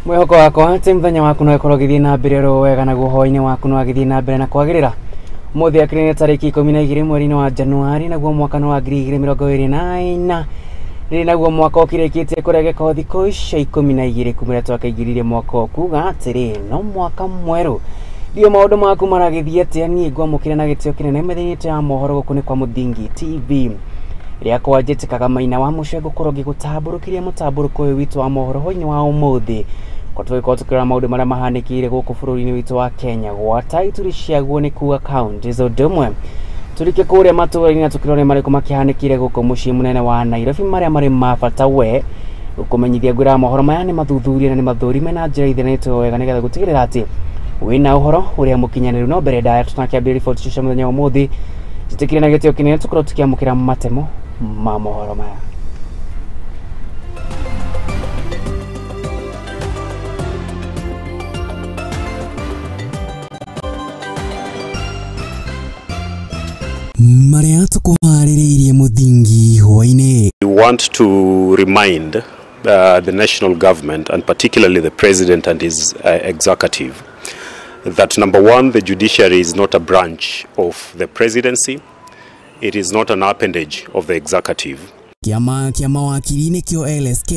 Mwihoko wakwa ati muthenya waku no ikorwo githii na mbere oro wega naguo hwaini waku no agithii na mbere na kwagirira. Umuthi akiri ni tariki 12 mweri-ini wa Januari naguo mwaka ni wa 2024. Riri naguo mwaka ukirikitie kuregeka thikũ icio 12 kumira twakaingiririe mwaka ukuga atiri no mwaka mweru. Ndio maũndũ maku maragithie atia nie ngwamũkĩra na gĩtĩo kĩnene methĩinĩ ya mohoro gũkũ nĩ kwa Mũthingi TV. Rĩakwa njĩtĩkaga Maina wa mũcwe ngũkorwo ngĩgũtambũrũkĩria mũtambũrũko ũyũ witũ wa mohoro hwainĩ wa ũmũthĩ. Kwa tũgĩkorwo tũkĩrora maũndũ marĩa mahanĩkĩire gũkũ bũrũri-inĩ witũ wa Kenya gwata ituri ciaguo nĩ kuga kaunti za ũndũ ũmwe. Tũrike kũrĩa matũũra-inĩ na tũkĩrore marĩkũ makĩhanĩkĩire gũkũ mũciĩ mũnene wa Nairobi marĩa marĩ ma bata we gũkũmenyithia ngwĩra mohoro maya nĩ mathuthurie na nĩ mathũrime na njĩra ithanĩtwo wega nĩgetha gũtigĩrĩra atĩ wĩna ũhoro ũrĩa mũkinyanĩru. No mbere ndaya tũtakĩambĩrĩria riboti cia mũthenya wa ũmũthĩ njĩtĩkĩre na gĩtĩo kĩnene tũkorwo tũkĩamũkĩra matemo ma mohoro maya. Maria tukuharĩrĩirie Mũthingi hwainĩ. We want to remind the national government and particularly the president and his executive that number one, the judiciary is not a branch of the presidency. It is not an appendage of the executive. Kĩama kĩa mawakiri nĩkĩo LSK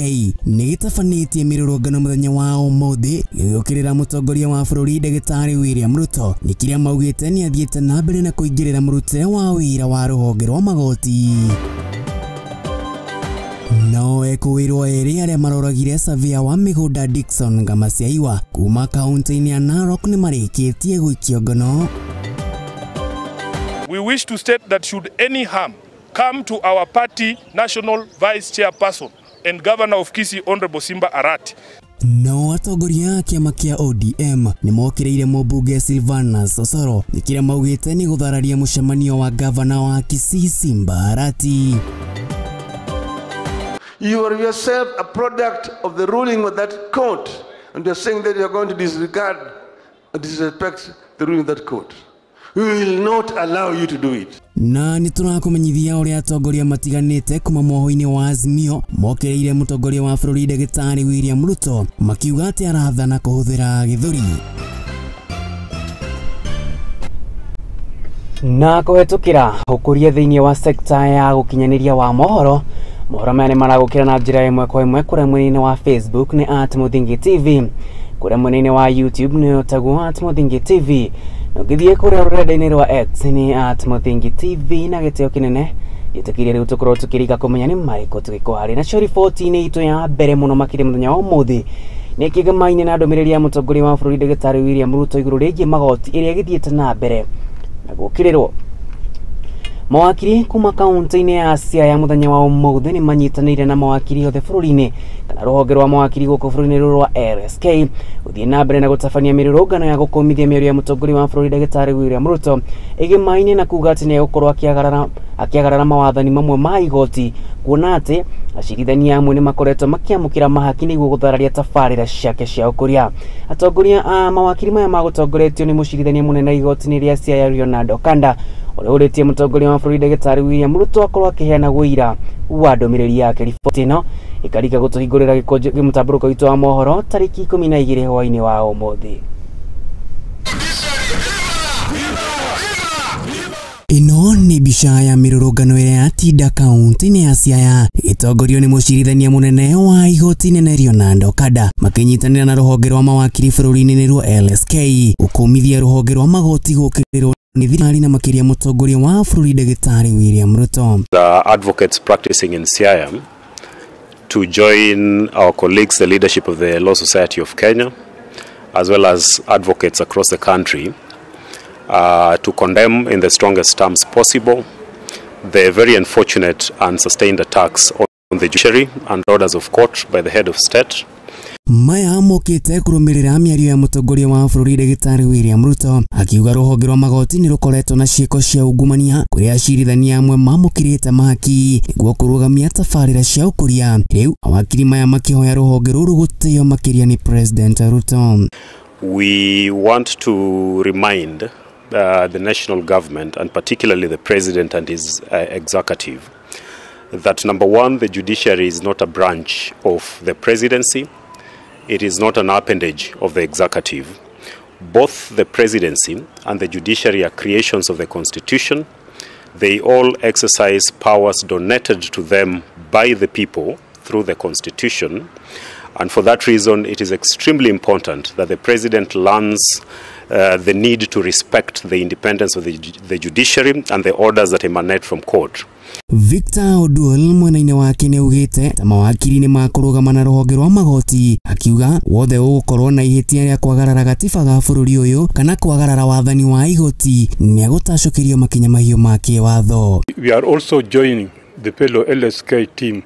nĩ gĩtabanĩtie mĩrũrũngano mũthenya wa ũmũthĩ gĩgĩũkĩrĩra mũtongoria wa bũrũri Ndagĩtarĩ William Ruto nĩ kĩrĩa maugĩte nĩ athiĩte na mbere na kũingĩrĩra mũrutĩre wa wĩra wa rũhonge rwa magoti. No ekũĩrwo erĩ arĩa maroragire Savia wa mĩgũnda Dickson Ngamaciaiwa kuma kaunti-inĩ ya Narok nĩ marĩkĩtie gũikio ngono. We wish to state that should any harm come to our party national vice chairperson and governor of Kisii, Honorable Simba Arati. No atongoria a kĩama kĩa ODM nĩ mokĩrĩire mũmbunge Silvanus Osoro nĩ kĩrĩa maugĩte nĩ gũthararia mũcemanio wa gavana wa Kisii Simba Arati. You are yourself a product of the ruling of that court, and you are saying that you are going to disregard and disrespect the ruling of that court. We will not allow you to do it. Na nĩ tũrakũmenyithia ũrĩa atongoria matiganĩte kuma mwoho-inĩ wa Azimio mokĩrĩire mũtongoria wa bũrũri Ndagĩtarĩ William Ruto makiuga atĩ arathana kũhũthĩra gĩthũri. Na kũhetũkĩra ũkũria thĩinĩ wa sekta ya gũkinyanĩria wa mohoro mohoro maya nĩ maragũkĩra na njĩra ĩmwe kwa ĩmwe kũrĩa mwena-inĩ wa Facebook nĩ @Mũthingi TV, kũrĩa mwena-inĩ wa YouTube nĩ ũtagwo @Mũthingi TV, na ũngĩthiĩ kũrĩa rũrenda-inĩ rwa X nĩ @Mũthingi TV na gĩtĩo kĩnene gĩtĩkĩrie rĩu tũkorwo tũkĩrika kũmenya nĩ marĩkũ tũgĩkũharĩ nacio riboti-inĩ itũ ya mbere mũno makĩria mũthenya wa ũmũthĩ nĩ kĩgemaine na ndũmĩrĩri ya mũtongoria wa bũrũri Ndagĩtarĩ William Ruto igũrũ rĩgiĩ magoti ĩrĩa ĩgĩthiĩte na mbere na gũkĩrĩrwo. Mawakiri kuma kaunti-inĩ ya Siaya mũthenya wa ũmũthĩ nĩ manyitanĩire na mawakiri othe bũrũri-inĩ kana rũhonge rwa mawakiri gũkũ bũrũri-inĩ rwa LSK gũthiĩ na mbere na gũtabania mĩrũrũngano ya gũkũmithia mĩario ya mũtongoria wa bũrũri Ndagĩtarĩ William Ruto ĩgĩmaine na kuga atĩ nĩ egũkorwo akĩagarara mawathani mamwe ma igoti kuona atĩ acirithania amwe nĩ makoretwo makĩamũkĩra mahaki nĩguo gũthararia tabarĩra ciake cia ũkũria. Atongoria a mawakiri maya magũtongoretio nĩ mũcirithania mũnene igoti-inĩ rĩa Siaya Leonard Okanda ũrĩa ũrĩtie mũtongoria wa bũrũri Ndagĩtarĩ William Ruto akorwo akĩheana ũira wa ndũmĩrĩri yake. Riboti ĩno ĩkarika gũtũhingũrĩra gĩkũnjo mũtambũrũko witũ wa mohoro tarĩki 12 hwainĩ wa ũmũthĩ. Ĩno nĩ mbica ya mĩrũrũngano ĩrĩa yatinda kaunti-inĩ ya Siaya ĩtongorio nĩ mũcirithania mũnene wa igoti inene Leonard Okada makĩnyitanĩra na rũhonge rwa mawakiri bũrũri-inĩ nĩruo LSK gũkũmithia rũhonge rwa magoti gũkĩrĩrwo nĩ thirikari na makĩria mũtongoria wa bũrũri Ndagĩtarĩ William Ruto. The advocates practicing in Siaya to join our colleagues, the leadership of the Law Society of Kenya, as well as advocates across the country, to condemn in the strongest terms possible the very unfortunate and sustained attacks on the judiciary and orders of court by the head of state. Maya mokĩte kũrũmĩrĩra mĩario ya mũtongoria wa bũrũri Ndagĩtarĩ William Ruto akiuga rũhonge rwa magoti nĩ rũkoretwo na ciĩko cia ungumania kũrĩa acirithania amwe mamũkĩrĩte mahaki nĩguo kũrũgamia tabarĩra cia ũkũria. Rĩu mawakiri maya makĩhoya rũhonge rũrũ gũtĩo makĩria nĩ President Ruto. We want to remind the national government and particularly the president and his executive that number one, the judiciary is not a branch of the presidency. It is not an appendage of the executive. Both the presidency and the judiciary are creations of the Constitution. They all exercise powers donated to them by the people through the Constitution. And for that reason, it is extremely important that the president learns the need to respect the independence of the judiciary and the orders that emanate from court. Victor Oduol mwena-inĩ wake nĩaugĩte ta mawakiri nĩ makũrũgama na rũhonge rwa magoti, akiuga wothe ũgũkorwo na ihĩtia rĩa kwagarara gatiba ga bũrũri ũyũ kana kwagarara wathani wa igoti nĩegũtacũkĩrio makinya mahiũ ma kĩwatho. We are also joining the fellow LSK team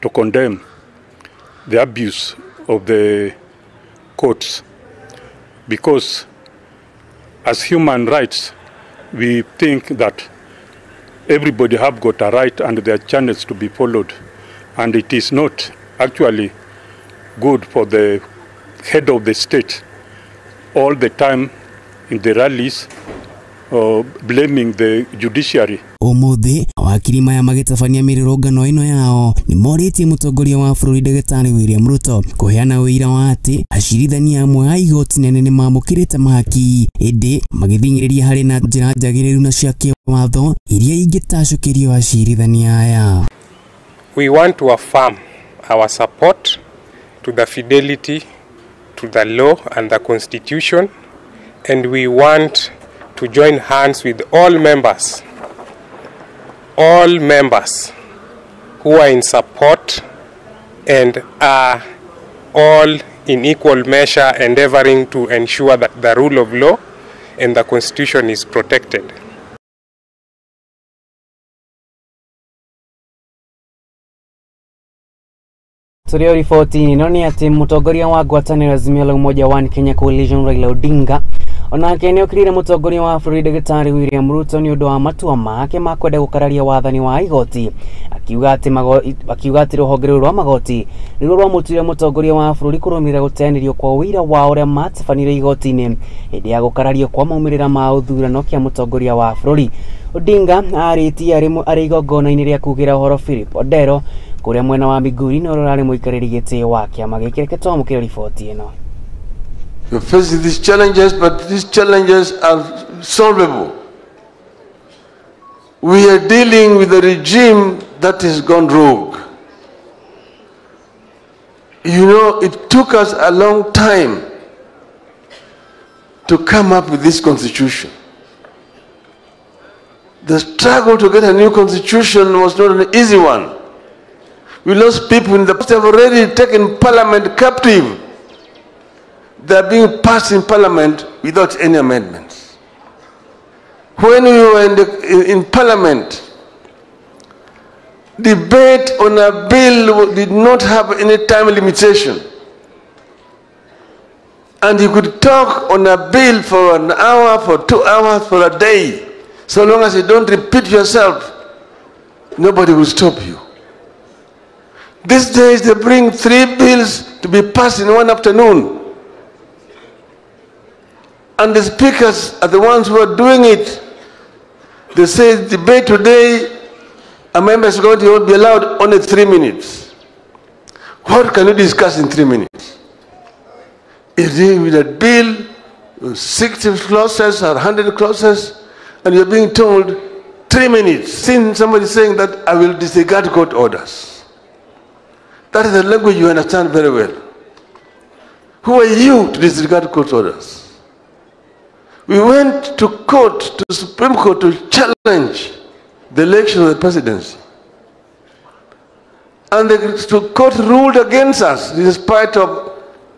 to condemn the abuse of the courts, because as human rights we think that everybody have got a right and their channels to be followed, and it is not actually good for the head of the state all the time in the rallies blaming the judiciary. Umuthi wakiri maya magitabania mĩrũrũngano ĩno yao nĩ morĩtie mũtongoria wa bũrũri Ndagĩtarĩ William Ruto kũheana ũira wa atĩ acirithania amwe a igoti nene nĩ mamũkĩrĩte mahaki ĩndĩ magĩthing'ĩrĩria harĩ na njĩra njagĩrĩru na cia kĩwatho iria ingĩtacũkĩrio acirithania aya. We want to affirm our support to the fidelity to the law and the constitution, and we want to join hands with all members who are in support and are all in equal measure endeavoring to ensure that the rule of law and the constitution is protected. Turio riboti ino ni ati mutongoria wa ngwatanĩro Azimio la Umoja One Kenya Coalition Raila Odinga onake nĩokĩrĩire mũtongoria wa bũrũri Ndagĩtarĩ William Ruto nĩ ũndũ wa matua make ma kwenda gũkararia wathani wa igoti, akiuga atĩ rũhonge rũu rwa magoti nĩruo rwamũtuire mũtongoria wa bũrũri kũrũmĩrĩra gũteanĩrio kwa ũira wa ũrĩa matabanire igoti-inĩ hĩndĩ ya gũkarario kwa maumĩrĩra ma ũthurano kĩa mũtongoria wa bũrũri. Odinga arĩtie arĩ igongona-inĩ rĩa kugĩra ũhoro Philip Odero kũrĩa mwena wa Migori na ũrĩa ũrarĩ mũikarĩri gĩtĩ wa kĩama gĩkĩ. Reke twamũkĩre riboti ĩno. We're facing these challenges, but these challenges are solvable. We are dealing with a regime that has gone rogue. You know, it took us a long time to come up with this constitution. The struggle to get a new constitution was not an easy one. We lost people in the past. They have already taken parliament captive. They are being passed in parliament without any amendments. When we were in parliament, debate on a bill did not have any time limitation. And you could talk on a bill for an hour, for 2 hours, for a day. So long as you don't repeat yourself, nobody will stop you. These days they bring 3 bills to be passed in one afternoon. And the speakers are the ones who are doing it. They say debate today, a member is going to be allowed only 3 minutes. What can you discuss in 3 minutes? If you with a bill, 60 clauses or 100 clauses, and you're being told 3 minutes. Seen somebody saying that I will disregard court orders. That is a language you understand very well. Who are you to disregard court orders? We went to court, to the Supreme Court, to challenge the election of the presidency. And the court ruled against us, in spite of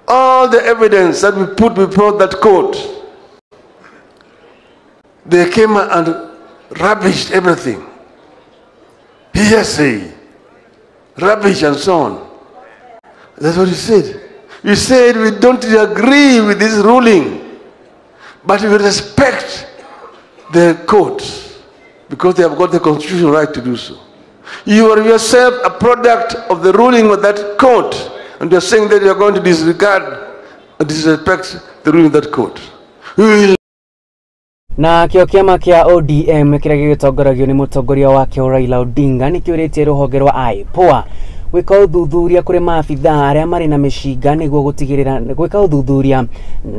all the evidence that we put before that court. They came and rubbished everything. Hearsay, rubbish and so on. That's what he said. He said we don't agree with this ruling, but we respect the courts because they have got the constitutional right to do so. You are yourself a product of the ruling of that court, and you are saying that you are going to disregard and disrespect the ruling of that court. We will. Na kĩo kĩama kĩa ODM kĩrĩa gĩgĩtongoragio nĩ mũtongoria wake Raila Odinga nĩkĩũrĩtie rũhonge rwa IPOA Gwĩka ũthuthuria kũrĩ maabithaa arĩa marĩ na mĩcinga nĩguo gũtigĩrĩra gwĩka ũthuthuria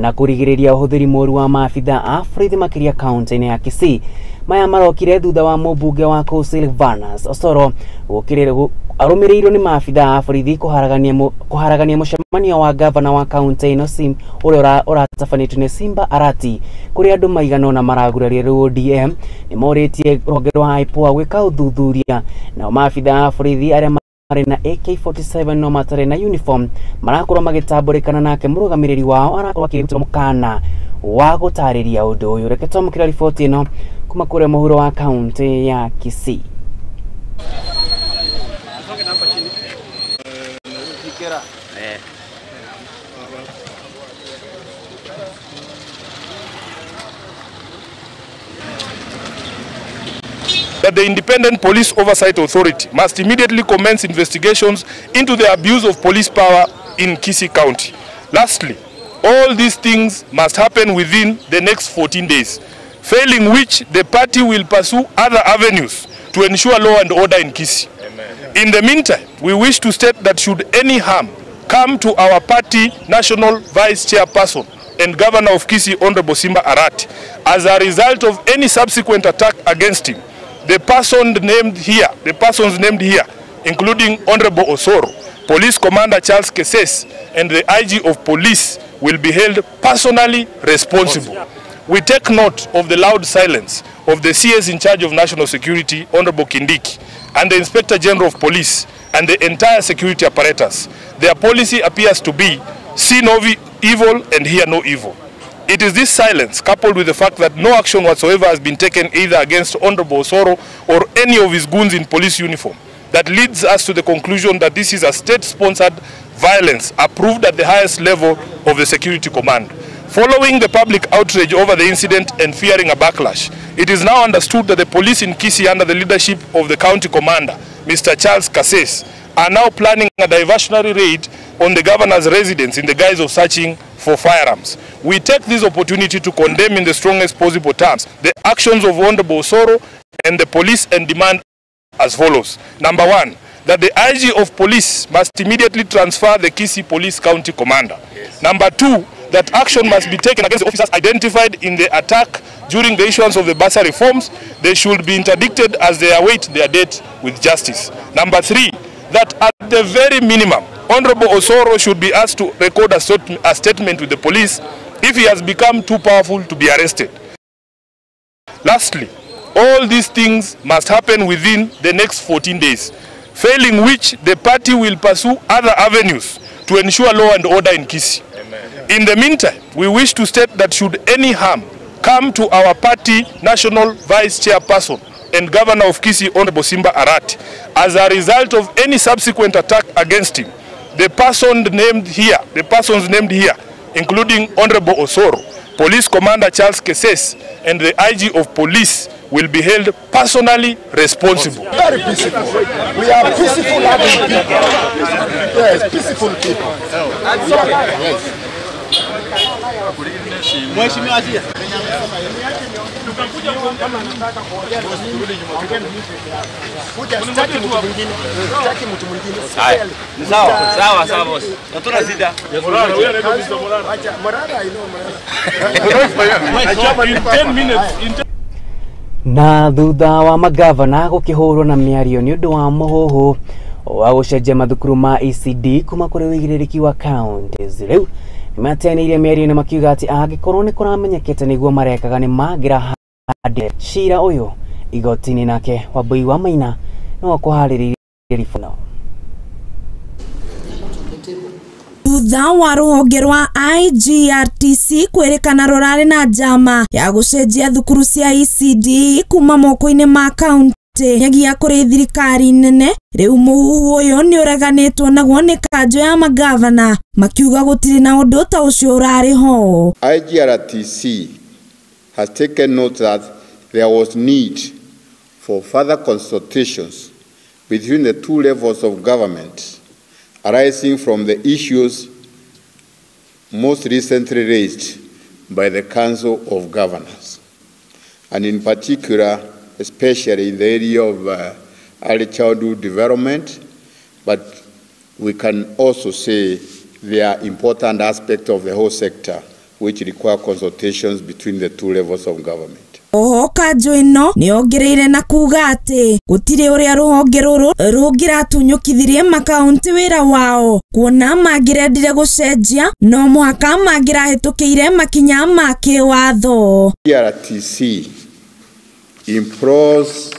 na kũrigĩrĩria ũhũthĩri mũru wa maabithaa a borithi makĩria kaunti-inĩ ya Kisii. Maya marokire thutha wa mũmbunge wa kũu Silvanus Osoro gũkĩrĩrwo arũmĩrĩirwo nĩ maabithaa a borithi kũharagania mũcemanio wa gavana wa kaunti ĩno Sim ũrĩa ũratabanĩtio nĩ Simba Arati kũrĩa andũ maigana ũna maraguraria rĩu ODM nĩ morĩtie rũhonge rwa IPOA gwĩka ũthuthuria. Nao maabithaa a borithi arĩa marĩ na AK47 no matarĩ na uniform marakorwo magĩtambũrĩkana nake mũrũgamĩrĩri wao arakorwo akĩrutĩrwo mũkana wa gũtarĩria ũndũ ũyũ. Reke twamũkĩra riboti ĩno kuma kũrĩa mũhuro wa kaunti ya Kisii. That the Independent Police Oversight Authority must immediately commence investigations into the abuse of police power in Kisii County. Lastly, all these things must happen within the next 14 days, failing which the party will pursue other avenues to ensure law and order in Kisii. Amen. In the meantime, we wish to state that should any harm come to our party national vice chairperson and governor of Kisii, Honorable Simba Arati, as a result of any subsequent attack against him, the persons named here, including Honorable Osoro, Police Commander Charles Keses, and the IG of Police will be held personally responsible. We take note of the loud silence of the CS in charge of national security, Honorable Kindiki, and the Inspector General of Police, and the entire security apparatus. Their policy appears to be see no evil and hear no evil. It is this silence, coupled with the fact that no action whatsoever has been taken either against Honorable Osoro or any of his goons in police uniform, that leads us to the conclusion that this is a state-sponsored violence approved at the highest level of the security command. Following the public outrage over the incident and fearing a backlash, it is now understood that the police in Kisii, under the leadership of the county commander, Mr. Charles Kasses, are now planning a diversionary raid on the governor's residence in the guise of searching for firearms. We take this opportunity to condemn in the strongest possible terms the actions of Honorable Osoro and the police and demand as follows. Number one, that the IG of police must immediately transfer the Kisii Police County Commander. Yes. Number two, that action must be taken against the officers identified in the attack during the issuance of the bursary forms. They should be interdicted as they await their date with justice. Number three, that at the very minimum, Honorable Osoro should be asked to record a statement with the police if he has become too powerful to be arrested. Lastly, all these things must happen within the next 14 days, failing which the party will pursue other avenues to ensure law and order in Kisii. Amen. In the meantime, we wish to state that should any harm come to our party national vice chairperson and governor of Kisii, Honorable Simba Arati, as a result of any subsequent attack against him, the persons named here, including Honorable Osoro, Police Commander Charles Keses, and the IG of Police will be held personally responsible. Very peaceful. We are peaceful people. Yes, peaceful people. Yes. Na thutha wa magavana gukihurwo na miario ni undu wa muhuhu wa gucenjia mathukuru ma ECD kuma kuri wigirĩrĩki wa counties riu nimateanĩirie mĩario na makiuga atĩ angĩkorwo nĩ kũramenyekete nĩguo marekaga nĩ mangĩrahandire cira ũyũ igoti-inĩ. Nake Wambui wa Maina no akũharĩrĩirie riboti ĩno. Thutha wa rũhonge rwa IGRTC kwĩrĩkana rũrarĩ na njama ya gũcenjia thukuru cia ECD kuma moko-inĩ ma kaunti nyagia kũrĩ thirikari nene, rĩu mũhuhu ũyũ nĩ ũreganĩtwo naguo nĩ kanjũ ya magavana makiuga gũtirĩ na ũndũ ta ũcio ũrarĩ ho. IGRTC has taken note that there was need for further consultations between the two levels of government arising from the issues most recently raised by the Council of Governors, and in particular, especially in the area of early childhood development But we can also say they are important aspects of the whole sector which require consultations between the two levels of government. Oho kanjũ ĩno nĩyongereire na kuga atĩ gũtirĩ ũrĩa rũhonge rũrũ rũngĩratunyũkithirie makaunti wĩra wao kuona mangĩrendire gũcenjia no mũhaka mangĩrahĩtũkĩire makinya ma kĩwatho. IGRTC implores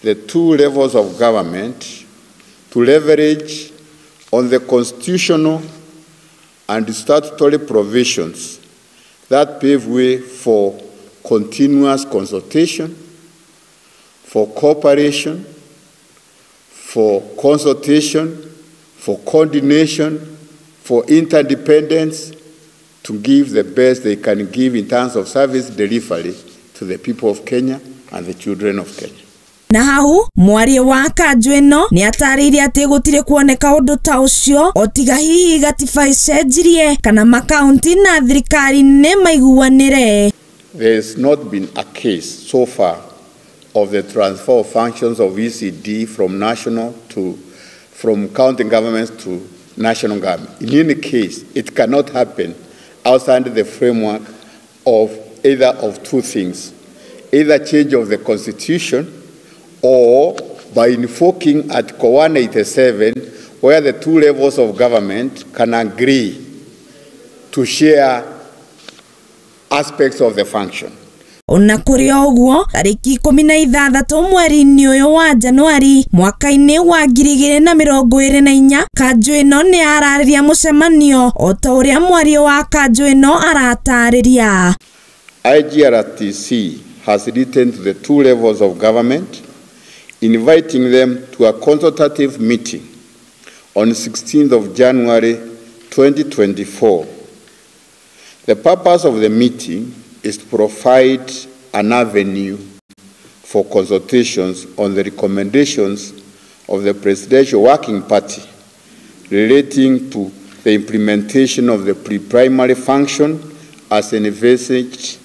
the two levels of government to leverage on the constitutional and statutory provisions that pave way for continuous consultation, for cooperation, for consultation, for coordination, for interdependence, to give the best they can give in terms of service delivery to the people of Kenya and the children of Kenya. Na hau mwaria wa kanjũ ĩno nĩatarĩirie atĩ gũtirĩ kuoneka ũndũ ta ũcio o tiga hihi gatiba ĩcenjirie kana makaunti na thirikari nĩ maiguanĩre. There has not been a case so far of the transfer of functions of ECD from national to from county governments to national government. In any case, it cannot happen outside the framework of either of two things, either change of the constitution or by invoking Article 187, where the two levels of government can agree to share aspects of the function. Ona kũrĩ o ũguo tarĩki 16 mweri-inĩ ũyũ wa Januari mwaka-inĩ wa 2024 kanjũ ĩno nĩ yararĩria mũcemanio o ta ũrĩa mwario wa kanjũ ĩno aratarĩria. IGRTC has written to the two levels of government inviting them to a consultative meeting on 16th of January 2024. The purpose of the meeting is to provide an avenue for consultations on the recommendations of the Presidential Working Party relating to the implementation of the pre-primary function as envisaged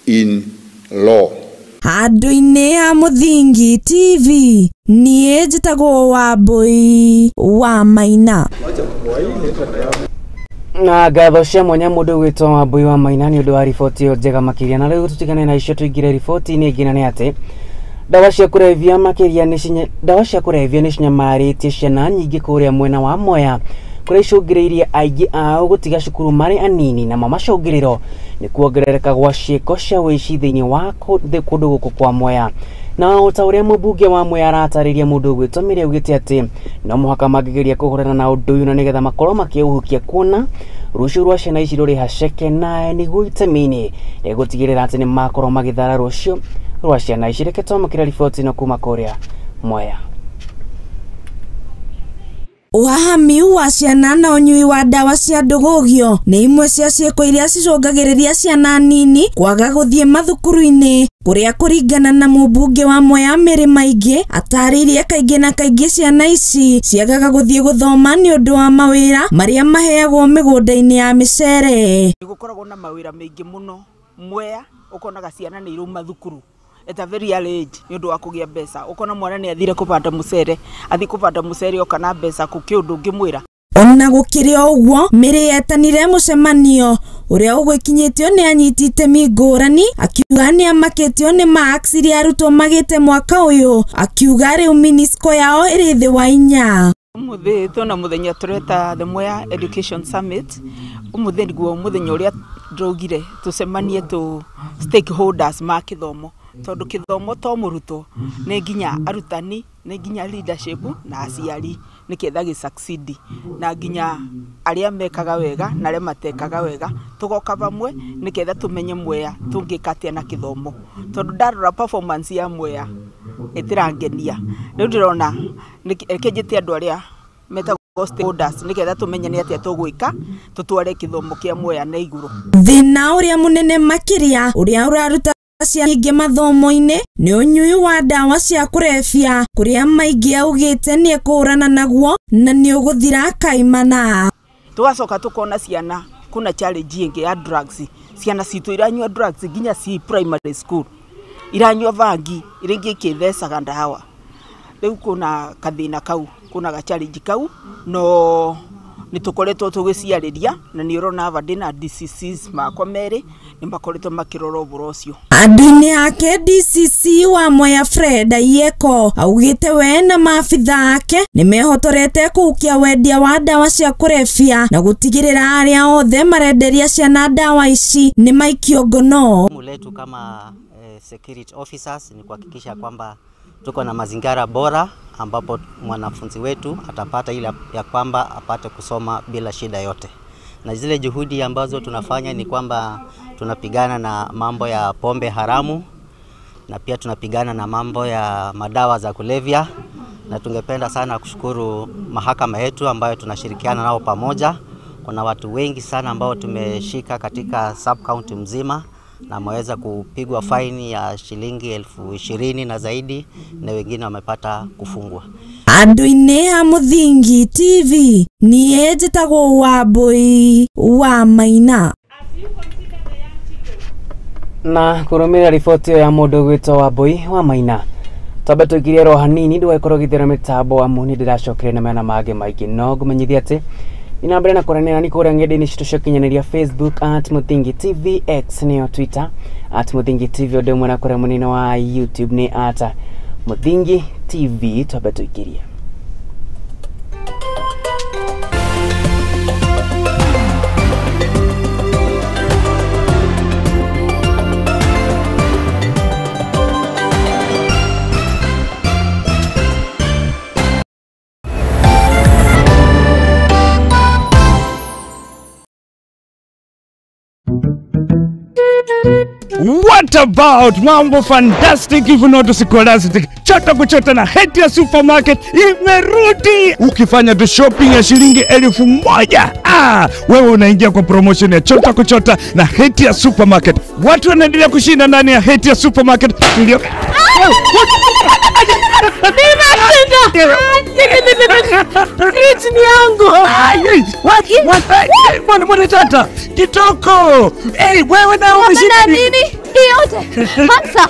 in law. Handũ-inĩ ha Mũthingi TV niĩ njĩtagwo Wambui wa Maina. Na ngatho cia mwanya mũndũ ũgwĩtwo Wambui wa Maina nĩ ũndũ wa riboti ĩyo njega makĩria. Na rĩu tũtigane na icio tũingĩre riboti-inĩ ĩngĩ, na nĩ atĩ ndawa cia kũrebia makĩria nĩ ndawa cia kũrebia nĩ cinyamarĩtie ciana nyingĩ kũrĩa mwena wa Mwea kũrĩa icũngĩrĩirie aingĩ ao gũtiga cukuru marĩ anini, namo macũngĩrĩro nĩ kuongerereka gwa ciĩko cia ũici thĩinĩ wa kũndũ gũkũ kwa Mwea. Na o ta ũrĩa mũmbunge wa Mwea aratarĩria mũndũ ũgwĩtwo Mary augĩte atĩ no mũhaka mangĩgeria kũhũrana na ũndũ ũyũ na nĩgetha makorwo makĩũhukia kuona rũciũ rwa ciana ici rũrĩ haceke na nĩguo itemi-inĩ rĩgũtigĩrĩra atĩ nĩ makorwo magĩthara rũciũ rwa ciana ici. Reke twamũkĩre riboti ĩno kuma kũrĩa Mwea. Ũhahami wa ciana na ũnyui wa ndawa cia ndũgũgio nĩ imwe cia ciĩko iria cicũngagĩrĩria ciana nini kwaga gũthiĩ mathukuru-inĩ kũrĩa kũringana na mũmbunge wa Mwea Mary Maingĩ atarĩirie kaingĩ na kaingĩ ciana ici ciagaga gũthiĩ gũthoma nĩ ũndũ wa mawĩra marĩa maheagwo mĩgũnda-inĩ ya mĩcere. Gũkoragwo na mawĩra maingĩ mũno Mwea, ũkonaga ciana nĩ irauma thukuru at a very early age nĩ ũndũ wa kũgĩa mbeca. Ũkona mwana nĩ athire kũbanda mũcere, athi kũbanda mũcere oka na mbeca kũkĩ ũndũ ũngĩmwĩra. Ona gũkĩrĩ o ũguo Mary etanire mũcemanio ũrĩa ũgwĩkinyĩtio nĩ anyiti itemi ngũrani akiuga nĩ amakĩtio nĩ marks iria arutwo magĩte mwaka ũyũ, akiuga rĩu minisco yao ĩrĩ thĩ wa 4. Ũmũthĩ twĩna mũthenya tũreta the Mwea Education Summit. Ũmũthĩ nĩguo mũthenya ũrĩa ndĩraugire tũcemanie tũ stakeholders ma kĩthomo, tondũ kĩthomo to mũrutwo nĩ nginya arutani, nĩ nginya leadership na aciari nĩketha gĩ succeed, na nginya arĩa mekaga wega na arĩa matekaga wega tũgoka vamwe nĩketha tũmenye Mwea tũngĩka atĩa na kĩthomo, tondũ ndarora performance ya Mwea ĩtirangenia. Rĩu ndĩrona reke njĩte andũ arĩa metagwo stakeholders nĩketha tũmenye nĩ atĩa tũgwĩka tũtware kĩthomo kĩa Mwea na igũrũ. Thĩna ũrĩa mũnene makĩria ũrĩa ũraruta ciana nyingĩ mathomo-inĩ nĩ ũnyui wa ndawa cia kũrebia kũrĩa Maingĩ augĩte nĩ ekũhũrana naguo na nĩ ũgũthira kaimana. Tũgacoka tũkona ciana kuna challenge ĩngĩ ya drugs, ciana citũ iranyua drugs nginya ci primary school, iranyua bangi rĩngĩ ikĩthecaga ndawa. Rĩu kuna kathĩna kau Kuna ga challenge kau no nĩ tũkoretwo tũgĩciarĩria na nĩ ũrona ava ndĩna DCCs makwa merĩ nĩ makoretwo makĩrora ũhoro ũcio. Andũ-inĩ ake DCC wa Mwea Fred Ayieko augĩte we na maabitha ake nĩ mehotorete kũhukia wendia wa ndawa cia kũrebia na gũtigĩrĩra arĩa othe marenderia ciana ndawa ici nĩ maikio ngono. Jukumu letu kama security officers ni kuhakikisha kwamba tuko na mazingira bora ambapo mwanafunzi wetu atapata ile ya kwamba apate kusoma bila shida yote. Na zile juhudi ambazo tunafanya ni kwamba tunapigana na mambo ya pombe haramu na pia tunapigana na mambo ya madawa za kulevya, na tungependa sana kushukuru mahakama yetu ambayo tunashirikiana nao pamoja. Kuna watu wengi sana ambao tumeshika katika sub county mzima na wameweza kupigwa faini ya shilingi 20,000 na zaidi, na wengine wamepata kufungwa. Andũ-inĩ a Mũthingi TV niĩ njĩtagwo Wambui wa Maina. Na kũrũmĩrĩra riboti ĩyo ya mũndũ ũgwĩtwo Wambui wa Maina, twambe tũikirie ro hanini ndũgagĩkorwo ũgĩthera mĩtambo amu nĩ ndĩracokire na mena mangĩ maingĩ, no ngũmenyithia atĩ nĩ mbere na kũranĩra nĩ kũrĩa ng'enda-inĩ citũ cia ũkinyanĩria Facebook at Mũthingi TV, X nĩyo Twitter at Mũthingi TV, ũndũ ũmwe na kũrĩa mũnene wa YouTube nĩ at Mũthingi TV. Twambe tũikirie. What about mambo fantastic if not scholastic? Chota kuchota na Hetia Supermarket imerudi. Ukifanya tu shopping ya shilingi 1,000, wewe unaingia kwa promotion ya Chota kuchota na Hetia Supermarket. Watu wanaendelea kushinda ndani ya Hetia Supermarket. Ndio. Fridge ni yangu. Mwana tata. Kitoko. Eh, wewe na umeshinda nini? Hii yote. Hamsa.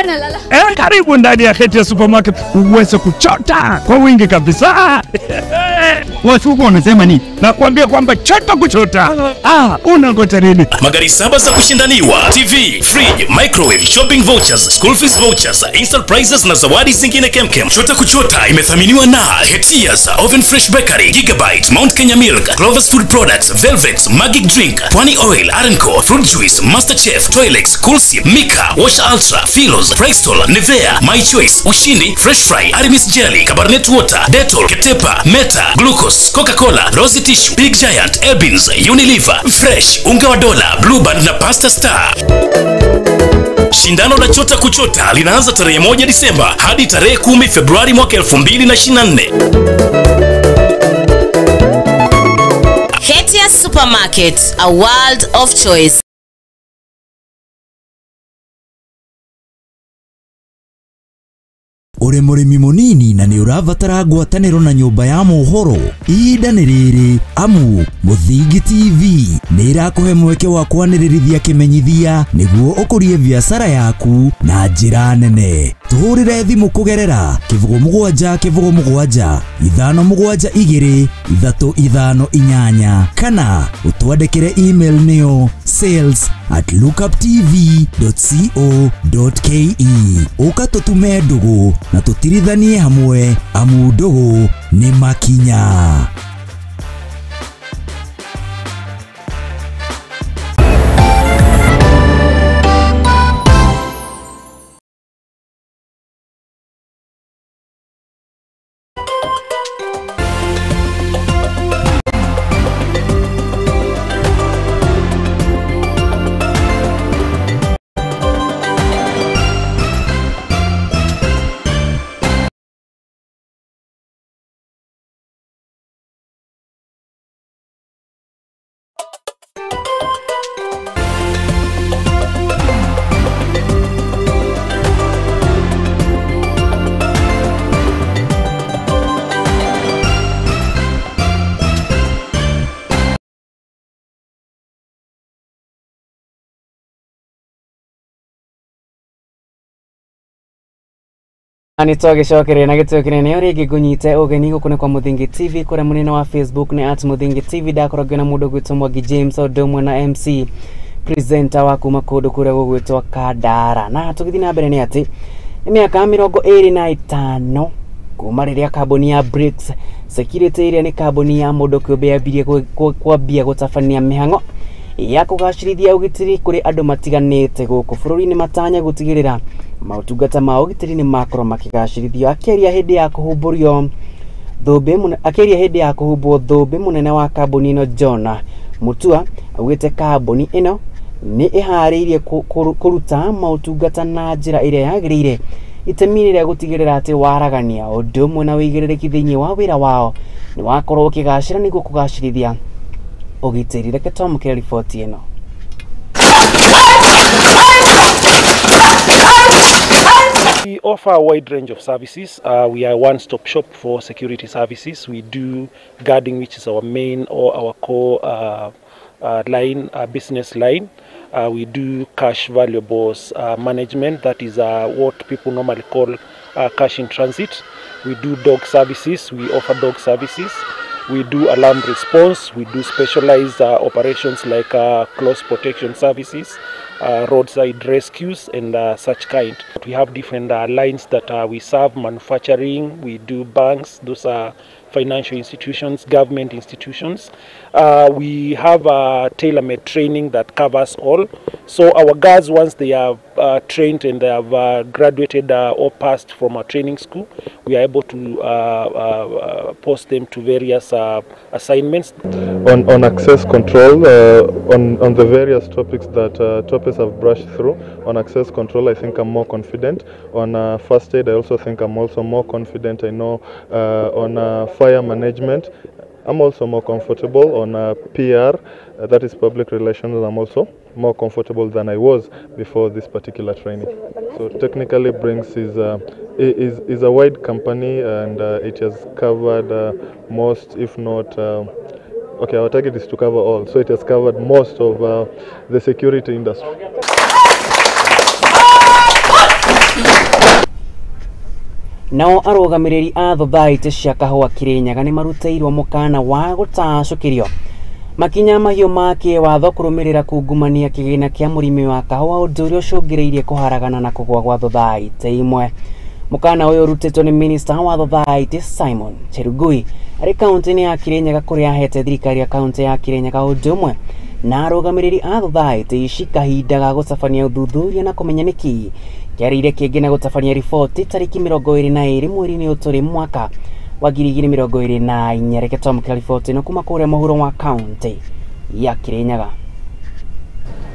Lala. Karibu ndani ya Hetia Supermarket uweze kuchota kwa wingi kabisa. Watu wanasema nini? Nakwambia kwamba chota kuchota. Unangoja nini? Magari 7 za kushindaniwa, TV, fridge, microwave, shopping vouchers, school fees vouchers, instant prizes na zawadi zingine kemkem. Chota kuchota imethaminiwa na Hetias, Oven Fresh Bakery, Gigabyte, Mount Kenya Milk, Clovers Food Products, Velvet, Magic Drink, Pwani Oil, Arenco, Fruit Juice, Master Chef, Toilex, Coolsi, Mika, Wash Ultra, Philos, Bristol, Nivea, My Choice, Ushindi, Fresh Fry, Aramis Jelly, Cabernet Water, Dettol, Ketepa, Meta, Glucose, Coca-Cola, Rosy Tissue, Big Giant, Ebins, Unilever, Fresh, Unga wa Dola, Blue Band na Pasta Star. Shindano la Chota Kuchota linaanza tarehe 1 Disemba hadi tarehe 10 Februari mwaka 2024. Hetia Supermarket, a world of choice. Uri mũrĩmi mũnini na nĩ ũrabatara ngwatanĩro na nyũmba ya mohoro, ihinda nĩ rĩrĩ amu Mũthingi TV nĩ ĩrakũhe mweke wa kwanĩrĩrithia kĩmenyithia nĩguo ũkũrie biacara yaku na njĩra nene. Tũhũrĩre thimũ kũgerera 07 07 5 7 2 3 5 8 kana ũtwandĩkĩre email nĩyo sales@lookuptv.co.ke. Ũka tũtume ndũgũ na tũtirithanie hamwe amu ndũgũ nĩ makinya. Nĩ twagĩcokereria na gĩtũo kĩnene o rĩngĩ ngũnyite ũgeni gũkũ nĩ kwa Mũthingi TV kũrĩa mũnene wa Facebook nĩ @MũthingiTV. Ndakorwo ngĩona mũndũ ũgwĩtwo Mwangi James o ũndũ ũmwe na MC presenter wa kuma kũndũ kũrĩa gũgwĩtwo Kandara. Na tũgĩthiĩ na mbere nĩ atĩ nĩ mĩaka 25 kuma rĩrĩa kambuni ya Bricks Security ĩrĩa nĩ kambuni ya mũndũ kĩũmbe yambirie kwambia gũtabania mĩhang'o ya kũgacĩrithia ũgitĩri kũrĩ andũ matiganĩte gũkũ bũrũri-inĩ matanya gũtigĩrĩra maũtungata ma ũgitĩri nĩ makorwo makĩgacĩrithio. Akĩaria hĩndĩ ya kũhumbũrio thũmbĩ akĩaria hĩndĩ ya kũhumbwo thũmbĩ mũnene wa kambuni ĩno John Mutua augĩte kambuni ĩno nĩ ĩharĩirie kũruta maũtungata na njĩra ĩrĩa yagĩrĩire itemi rĩa gũtigĩrĩra atĩ waragania ũndũ ũmwe na ũigĩrĩrĩki thĩinĩ wa wĩra wao nĩ wakorwo ũkĩgacĩra nĩguo kũgacĩrithia ũgitĩri. Reke twamũkĩre riboti ĩno. We offer a wide range of services. We are a one-stop shop for security services. We do guarding, which is our main or our core line, business line. We do cash valuables management, that is what people normally call cash in transit. We do dog services, we offer dog services. We do alarm response, we do specialized operations like close protection services, roadside rescues and such kind. We have different lines that we serve: manufacturing, we do banks, those are financial institutions, government institutions. We have a tailor-made training that covers all. So our guards, once they are trained and they have graduated or passed from a training school, we are able to post them to various assignments. On access control, on the various topics that Topes have brushed through, on access control, I think I'm more confident. On first aid, I also think I'm also more confident. I know on fire management, I'm also more comfortable. On PR, that is public relations, I'm also more comfortable than I was before this particular training. So technically, Brinks is a wide company, and it has covered most, if not, okay, our target is to cover all, so it has covered most of the security industry. Nao arũgamĩrĩri a thothaitĩ cia kahũa Kirinyaga nĩ marutĩirwo mũkana wa gũtacũkĩrio makinya mahiũ ma kĩwatho kũrũmĩrĩra kungumania kĩgĩna kĩa mũrĩmi wa kahũa, ũndũ ũrĩa ũcũngĩrĩirie kũharagana na kũgũa gwa thothaitĩ imwe. Mũkana ũyũ ũrutĩtwo nĩ minista wa thothaitĩ Simon Cherugui arĩ kaũntĩ-inĩ ya Kirinyaga kũrĩa ahete thirikari ya kaũntĩ ya Kirinyaga ũndũ ũmwe na arũgamĩrĩri a thothaitĩ ici kahinda ga gũtabania ũthuthuria na kũmenya nĩkĩ kĩarĩire kĩngĩ na gũtabania riboti tarĩki 22 mweri-inĩ ũyũ tũrĩ mwaka wa 2024. Reke twamũkĩra riboti ĩno kuma kũrĩa mũhuro wa kaũntĩ ya Kirinyaga.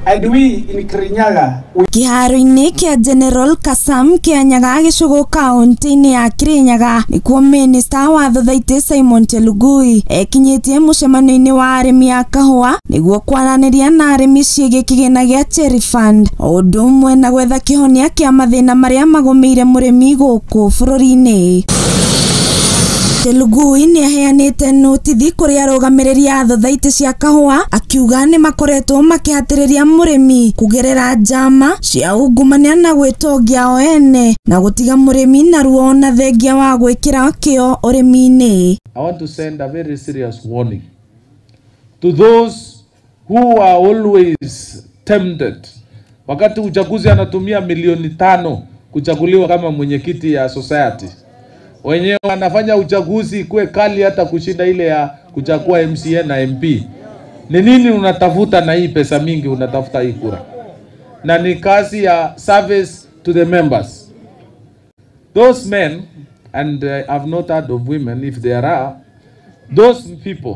And we in Kirinyaga, Kĩharo-inĩ kĩa General Kasam kĩa Nyaga gĩcũgũ kaũntĩ-inĩ ya Kirinyaga nĩkuo minista wa thothaitĩ Simon Chelugui ekinyĩtie mũcemanio-inĩ wa arĩmi a kahũa nĩguo kwaranĩria na arĩmi ciĩgiĩ kĩgĩna gĩa Cherry Fund o ũndũ ũmwe na gwetha kĩhonia kĩa mathĩna marĩa magũmĩire mũrĩmi gũkũ bũrũri-inĩ. Chelugui nĩ aheanĩte notithi kũrĩ arũgamĩrĩri a thothaitĩ cia kahũa akiuga nĩ makoretwo makĩhatĩrĩria mũrĩmi kũgerera njama cia ungumania na gwĩtongia o ene na gũtiga mũrĩmi na ruo na thengia wa gwĩkĩra kĩo ũrĩmi-inĩ. I want to send a very serious warning to those who are always tempted. Wakati uchaguzi anatumia milioni 5 kuchaguliwa kama mwenyekiti ya society, wenyewe wanafanya uchaguzi ikuwe kali hata kushinda ile ya kuchagua MCA na MP. Ni nini unatafuta na hii pesa mingi unatafuta hii kura? Na ni kazi ya service to the members. Those men, and I've not heard of women if there are, those people,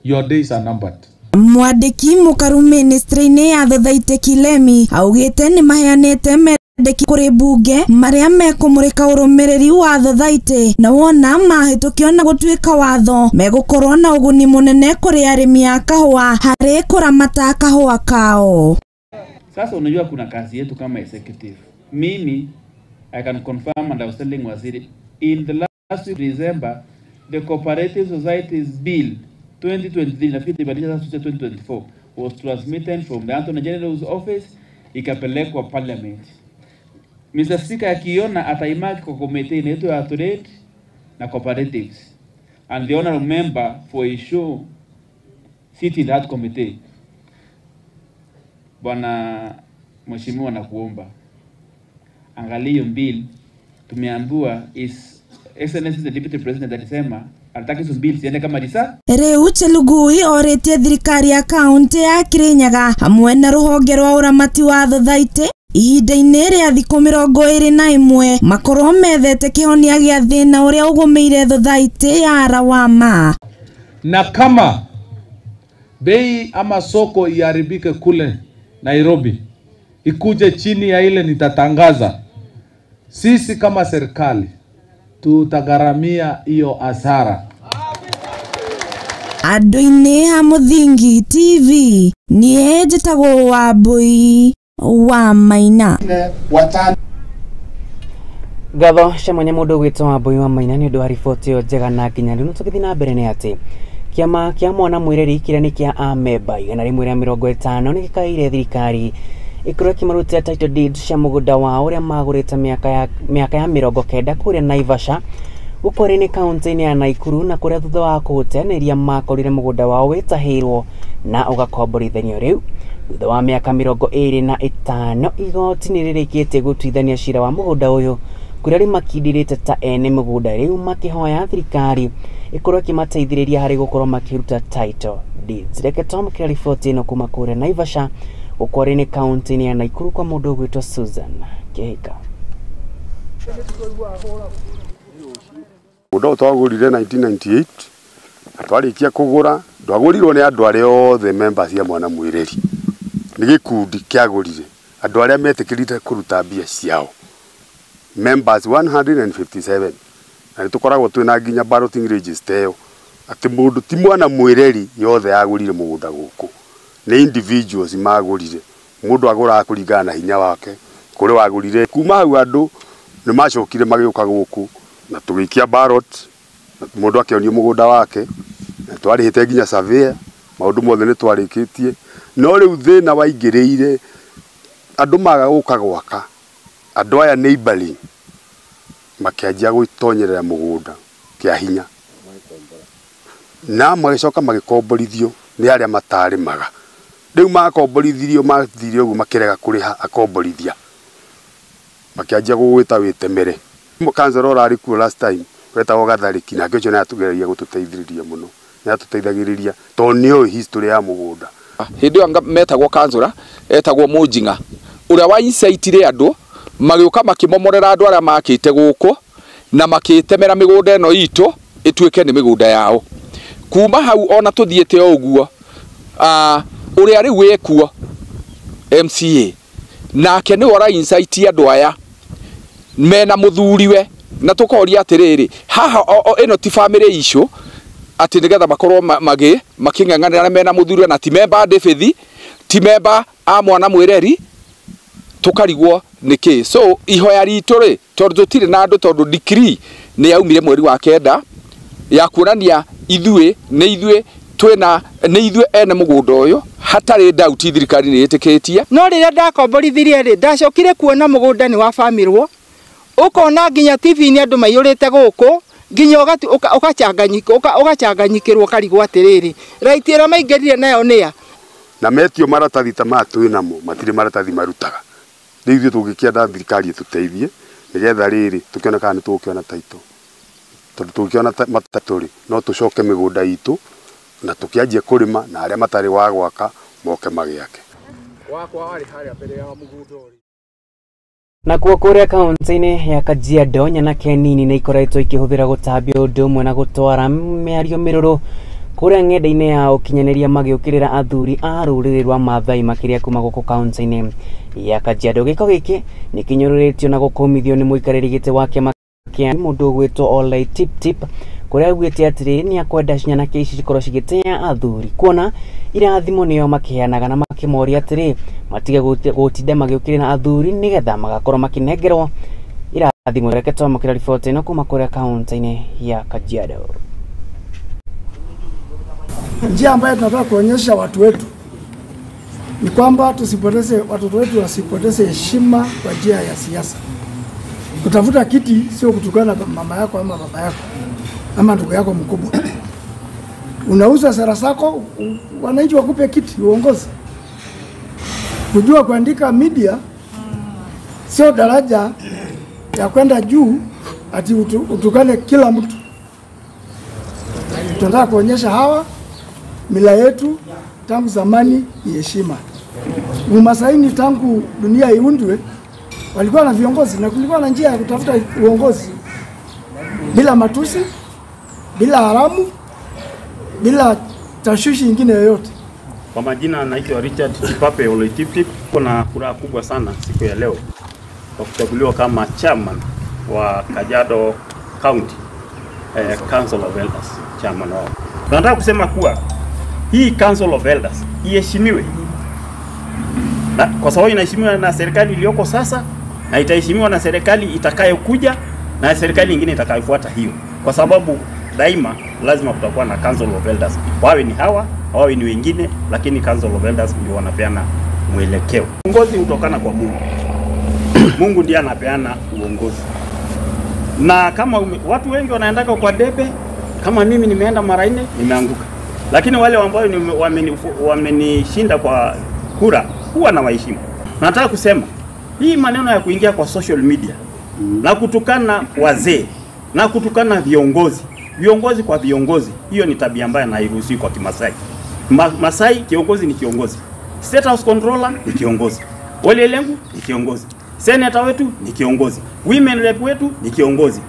your days are numbered. Mwandĩki mũkaru ministry-inĩ ya thothaitĩ Kilemi augĩte nĩ maheanĩte mendeki kũrĩ bunge marĩa mekũmũrĩka ũrũmĩrĩri wa thothaitĩ na wona mahĩtũkio na gũtuĩka watho megũkorwo na ũguni mũnene kũrĩ arĩmi a kahũa harĩ kũramata kahũa kao. Sasa unajua kuna kazi yetu kama executive. Mimi I can confirm, and I was telling Waziri in the last week December, the Cooperative Societies Bill 2023, nafikiri ibadilisha sasa 2024, was transmitted from the Attorney General's office ikapelekwa parliament. Mr. Speaker akiona ataimaki kwa committee inaitwa ya trade na cooperatives, and the honorable member for issue sit in that committee. Bwana Mheshimiwa, nakuomba angalia hiyo bill. Tumeambiwa is Excellency the Deputy President alisema anataka hizo bill ziende kama risa. Riu Chelugui oritie thirikari ya kaunti ya Kirinyaga hamwe na ruhonge rwa uramati wa thothaitĩ ihinda-inĩ rĩa thikũ 21 makorwo methete kĩhonia gĩa thĩna ũrĩa ũgũmĩire thothaitĩ ya Rawama. Na kama bei ama soko iharibike kule Nairobi ikuje chini ya ile nitatangaza, sisi kama serikali tutagharamia hiyo hasara. Andũ-inĩ a Mũthingi TV niĩ njĩtagwo Wambui wa Maina. Ngatho cia mwanya mũndũ ũgwĩtwo Wambui wa Maina nĩ ũndũ wa riboti ĩyo njega na nginyanĩru. Tũgĩthiĩ na mbere nĩ atĩ kĩama kĩa mwana mwĩreri kĩrĩa nĩ kĩa amemba 150 nĩ gĩkaĩire thirikari ĩkorwo ĩkĩmarutia title deed cia mũgũnda wao ũrĩa magũrĩte mĩaka ya 90 kũrĩa Naivasha gũkũ nĩ kaunti-inĩ ya Naikuru, na kũrĩa thutha wa kũũteanĩria makorire mũgũnda wao wĩtahĩirwo na ũgakomborithanio. Rĩu thutha wa mĩaka 25 igoti nĩ rĩrĩkĩtie gũtuithania cira wa mũgũnda ũyũ kũrĩa rĩmakindĩrĩte ta ene mũgũnda, rĩu makĩhoya thirikari ĩkorwo ĩkĩmateithĩrĩria harĩ gũkorwo makĩruta title deeds. Reke twamũkĩre riboti ĩno kuma kũrĩa Naivasha gũkũ nĩ kaunti-inĩ ya Naikuru kwa mũndũ ũgwĩtwo Susan Kĩhika. Mũgũnda ũyũ twagũrire 1998 na twarĩkia kũgũra ndwagũrirwo nĩ andũ arĩa othe members ya mwana mwĩreri, nĩ gĩkundi kĩagũrire andũ arĩa metĩkĩrite kũruta mbia ciao members 157, na nĩtũkoragwo twĩna nginya balloting register ĩyo atĩ mũndũ ti mwana mwĩreri yothe yagũrire mũgũnda gũkũ, nĩ individuals magũrire. Mũndũ agũraga kũringana na hinya wake kũrĩ wagũrire. Kuma hau andũ nĩ macokire magĩũka gũkũ na tũgĩikia ballot na mũndũ akĩonio mũgũnda wake, na twarĩhĩte nginya surveyor, maũndũ mothe nĩ twarĩkĩtie. No rĩu thĩna waingĩrĩire andũ maga gũka gwaka, andũ aya neighboring makĩanjia gwĩtonyerera mũgũnda kĩa hinya na magĩcoka magĩkomborithio nĩ arĩa matarĩmaga. Rĩu makomborithirio mathire ũguo makĩrega kũrĩha akomborithia, makĩanjia gũgwĩta wĩtemere. Kanzora ũrarĩ kuo last time wetagwo Gatharĩki, nake ũcio nĩatũgeragia gũtũteithĩrĩria mũno, nĩatũteithagĩrĩria tondũ nĩoĩ history ya mũgũnda. Hĩndĩ ĩyo metagwo kanzora etagwo Mũnjing'a ũrĩa wa insaitire andũ magĩũka makĩmomorera andũ arĩa makĩte gũkũ na makĩtemera mĩgũnda ĩno itũ ĩtuĩke nĩ mĩgũnda yao. Kuma hau ona tũthiĩte o ũguo ũrĩa rĩu wĩkuo MCA nake nĩwe ũra insight andũ aya mena mũthuriwe, na tũkoria atĩrĩrĩ, haha ĩno ti family issue atĩ nĩgetha makorwo makĩng'ang'anĩra mena mũthuriwe, na ti memba David, ti memba a mwana mwĩreri, tũkarigwo nĩkĩ. So ihoya ritũ rĩ, tondũ tũtirĩ na andũ, tondũ decree nĩ yaumire mweri wa 9 ya kuonania ithuĩ nĩ ithuĩ twĩna nĩ ithuĩ ene mũgũnda ũyũ, hatarĩ doubt thirikari nĩ ĩtĩkĩtie. No rĩrĩa ndakomborithirie rĩ, ndacokire kuona mũgũnda nĩ wabamirwo, ũkona nginya TV-inĩ andũ maiyũrĩte gũkũ, nginya ũgachanganyikĩrwo ũkarigwo atĩrĩrĩ, right ĩrĩa maingĩrire nayo nĩa na metio maratathi ta maya twĩ namo matirĩ maratathi marutaga. Rĩu ithuĩ tũngĩkĩenda thirikari ĩtũteithie nĩgetha rĩrĩ tũkĩone kana nĩtũgũkĩona title, tondũ tũngĩona title rĩ no tũcoke mĩgũnda itũ na tũkĩanjie kũrĩma, na arĩa matarĩ wa gwaka moke magĩake. Nakuo kũrĩa kaunti-inĩ ya Kajiado nyanake nini nĩ ikoretwo ikĩhũthĩra gũtambia ũndũ ũmwe na gũtwara mĩario mĩrũrũ kũrĩa ng'enda-inĩ ya ũkinyanĩria magĩũkĩrĩra athuri a rũrĩrĩ rwa Maathai makĩria kuma gũkũ kaunti-inĩ ya Kajiado. Gĩko gĩkĩ nĩ kĩnyũrũrĩtio na gũkũmithio nĩ mũikarĩri gĩtĩ wa kĩama kĩa mũndũ ũgwĩtwo Olei Tiptip, kũrĩa augĩte atĩrĩ nĩ akwenda nyanake ici cikorwo cigĩtĩa athuri kuona irathimo nĩo makĩheanaga, na makĩmoria atĩrĩ matige gũtinda magĩũkĩrĩra athuri nĩgetha magakorwo makĩnengerwo irathimo. Reke twamũkĩre riboti ĩno kuma kũrĩa kaunti-inĩ ya Kajiado. Njia ambayo tunataka kuonyesha watu wetu ni kwamba tusipoteze, watoto wetu wasipoteze heshima kwa njia ya siasa. Kutafuta kiti sio kutukana mama yako ama baba yako ama ndugu yako mkubwa. Unauza sera zako, wananchi wakupe kiti uongozi. Kujua kuandika media sio daraja ya kwenda juu ati utukane kila mtu. Tunataka kuonyesha hawa mila yetu tangu zamani ni heshima. Umasaini tangu dunia iundwe walikuwa na viongozi na kulikuwa na njia ya kutafuta uongozi bila matusi, bila haramu, bila tashwishi nyingine yoyote. Kwa majina naitwa Richard Chipape Oloitiptip. Kuna furaha kubwa sana siku ya leo kwa kuchaguliwa kama chairman wa Kajiado County Council of Elders, chairman wao. Nataka kusema kuwa hii Council of Elders iheshimiwe. Na kwa sababu inaheshimiwa na serikali iliyoko sasa na itaheshimiwa na serikali itakayokuja na serikali nyingine itakayofuata hiyo. Kwa sababu daima lazima kutakuwa na Council of Elders. Wawe ni hawa, wawe ni wengine, lakini Council of Elders ndio wanapeana mwelekeo. Uongozi hutokana kwa Mungu. Mungu ndiye anapeana uongozi. Na kama watu wengi wanaendaka kwa debe, kama mimi nimeenda mara 4 nimeanguka. Lakini wale ambao wamenishinda kwa kura huwa na waheshimu. Nataka kusema hii maneno ya kuingia kwa social media na kutukana wazee na kutukana viongozi, viongozi kwa viongozi, hiyo ni tabia mbaya na hairuhusiwi kwa Kimasai. Masai kiongozi ni kiongozi. State House Controller ni kiongozi. Ole Lengu ni kiongozi. Senator wetu ni kiongozi. Women rep wetu ni kiongozi.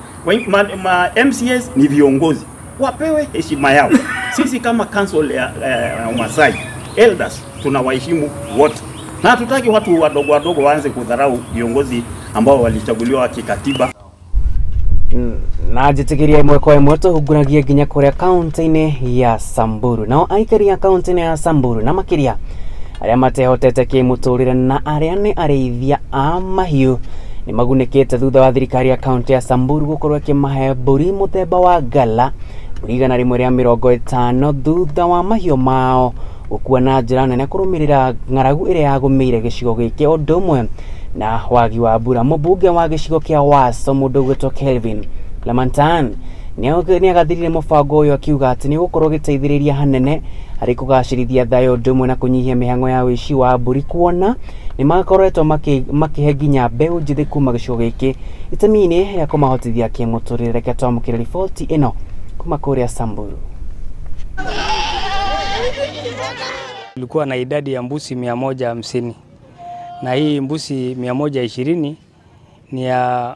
MCAs ni viongozi. Wapewe heshima yao. Sisi kama council ya Masai elders tunawaheshimu wote. Na hatutaki watu wadogo wadogo waanze kudharau viongozi ambao walichaguliwa kikatiba. Na njitikiria imwe kwa imwe tuhunguragie nginya kuria kaunti-inĩ ya Samburu. Nao aikari a kaunti-inĩ ya Samburu na makiria aria matehotete kĩmũtũrĩre na aria nĩ arĩithia a mahiũ nĩ magunĩkĩte thutha wa thirikari ya kaunti ya Samburu gũkorwo ĩkĩmahe mbũri mũthemba wa ngala mbũri 150 thutha wa mahiũ mao gũkua na njĩra nene kũrũmĩrĩra ng'aragu ĩrĩa yagũmĩire gĩcigo gĩkĩ ũndũ ũmwe na wagi wa mbura. Mũmbunge wa gĩcigo kĩa Waso mũndũ ũgwĩtwo Kelvin Lamantan nĩagathirire mũbango ũyũ akiuga atĩ nĩ ũgũkorwo ũgĩteithĩrĩria hanene harĩ kũgacĩrithia thayũ ũndũ ũmwe na kũnyihia mĩhang'o ya ũici wa mbũri kuona nĩ makoretwo makĩhe nginya mbeũ njĩthĩ kuma gĩcigo gĩkĩ itemi-inĩ rĩa kũmahotithia kĩmũtũrĩre. Reke twamũkĩre riboti ĩno kuma kũrĩa Samburu. Tulikuwa na idadi ya mbuzi 150 na hii mbuzi 120 ni ya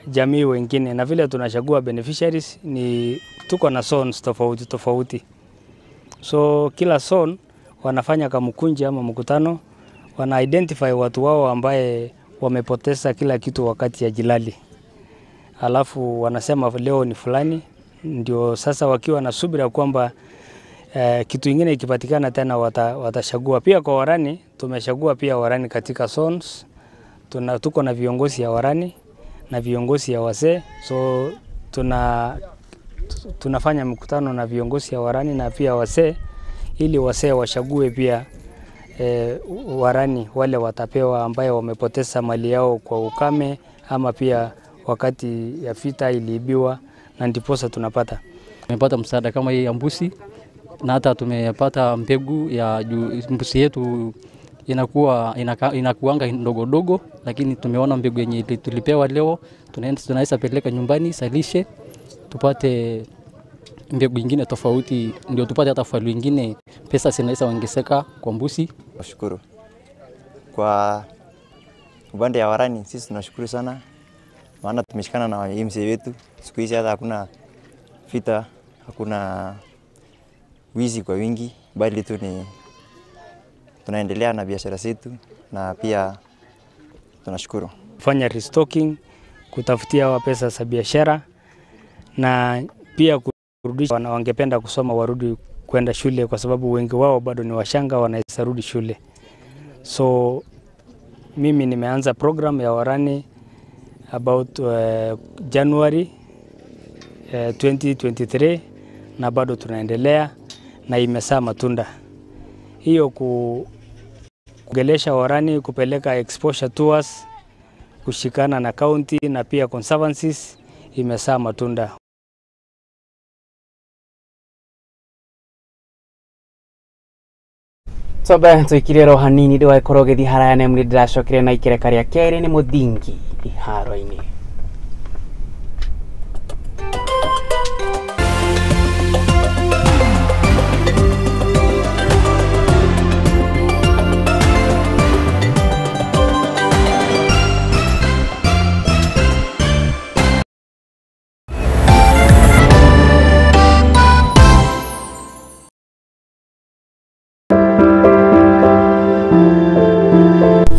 jamii wengine, na vile tunachagua beneficiaries ni tuko na zones tofauti tofauti. So kila zone wanafanya kamkunji ama mkutano, wana identify watu wao ambaye wamepoteza kila kitu wakati ya jilali. Alafu wanasema leo ni fulani, ndio sasa wakiwa na subira kwamba kitu ingine ikipatikana tena watachagua. Pia kwa warani tumechagua pia warani katika zones. Tuko na viongozi ya warani na viongozi ya wazee, so tunafanya mkutano na viongozi ya warani na pia wazee ili wazee wachague pia warani wale watapewa ambaye wamepoteza mali yao kwa ukame ama pia wakati ya vita iliibiwa, na ndiposa tunapata. Tumepata msaada kama hii ya mbuzi na hata tumepata mbegu ya mbuzi yetu inakuanga ndogo ndogo, lakini tumeona mbegu yenye tulipewa leo tunaweza peleka nyumbani salishe tupate mbegu nyingine tofauti, ndio tupate hata falu nyingine, pesa zinaweza ongezeka kwa mbuzi. Nashukuru kwa upande ya warani, sisi tunashukuru sana maana tumeshikana na MC wetu. Siku hizi hata hakuna vita, hakuna wizi kwa wingi, bali tu ni tunaendelea na biashara zetu na pia tunashukuru. Fanya restocking, kutafutia wa pesa za biashara na pia kurudisha wangependa kusoma warudi kwenda shule, kwa sababu wengi wao bado ni washanga, wanaweza rudi shule. So mimi nimeanza program ya warani about January 2023 na bado tunaendelea na imezaa matunda. Hiyo kuongelesha warani, kupeleka exposure tours, kushikana na county na pia conservancies imezaa matunda. Twambe twikire ro hanini ndũgagĩkorwo ũgĩthiĩ haraya na nĩ ndĩracokire na ikereka rĩa kerĩ nĩ mũthingi iharo-inĩ.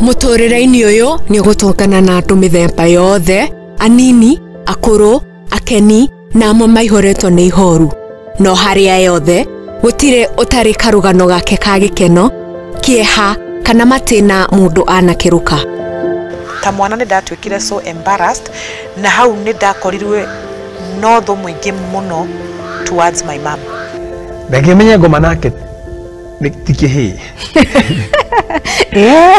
Mũtũrĩre-inĩ ũyũ nĩ ũgũtũngana na andũ mĩthemba yothe, anini, akũrũ, akeni na amwe maihũrĩtwo nĩ ihoru. No harĩa yothe, gũtirĩ ũtarĩ karũgano gake ka gĩkeno, kĩeha kana matĩna mũndũ anakĩrũka. Ta mwana nĩ ndatuĩkire so embarrassed na hau nĩ ndakorirwe no thũ mũingĩ mũno towards my mom. Ndangĩmenya ngoma nake ti kĩhĩĩ.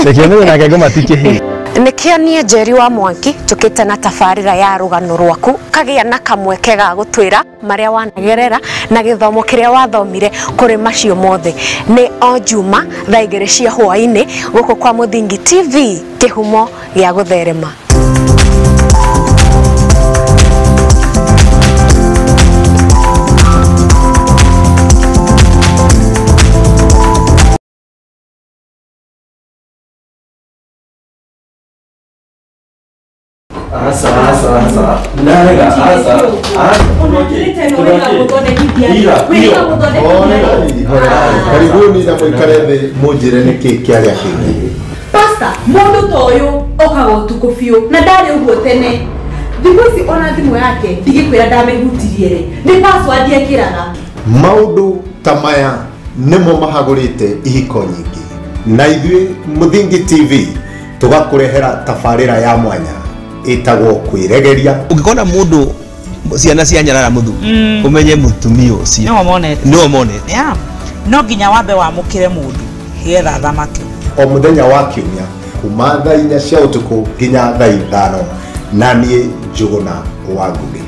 Ndangĩmenya nake ngoma ti kĩhĩĩ. Nĩkĩo niĩ Njeri wa Mwangi njũkĩte na tabarĩra ya rũgano rwaku kagĩa na kamweke ga gũtwĩra marĩa wanagerera na gĩthomo kĩrĩa wathomire kũrĩ macio mothe. Nĩ o Juma thaa 2 cia hwaĩ-inĩ gũkũ kwa Mũthingi TV, kĩhumo gĩa gũtherema. Asa, asa, asa. Ndarega, asa. Karibuni na mũikare thĩ mũnjĩre nĩkĩ kĩarĩa kĩngĩ. Pastor, mũndũ ta ũyũ okaga ũtukũ biũ na ndarĩ ũguo tene. Thikũ ici ona thimũ yake ndigĩkwĩra ndamĩhutirie rĩ, nĩ password ekĩraga. Maũndũ ta maya nĩmo mahagũrĩte ihiko nyingĩ. Na ithuĩ Mũthingi TV tũgakũrehera tabarĩra ya mwanya ĩtagwo kwĩregeria. Ũngĩkona mũndũ ciana cia nyarara mũthuri ũmenye mũtumia ũcio nĩwe monete. Yeah. No nginya wambe wamũkĩre mũndũ getha thamaki. O mũthenya wa kiumia kuma thaa 4 cia ũtukũ nginya thaa 5 na niĩ Njũgũna wa Ngũgĩ.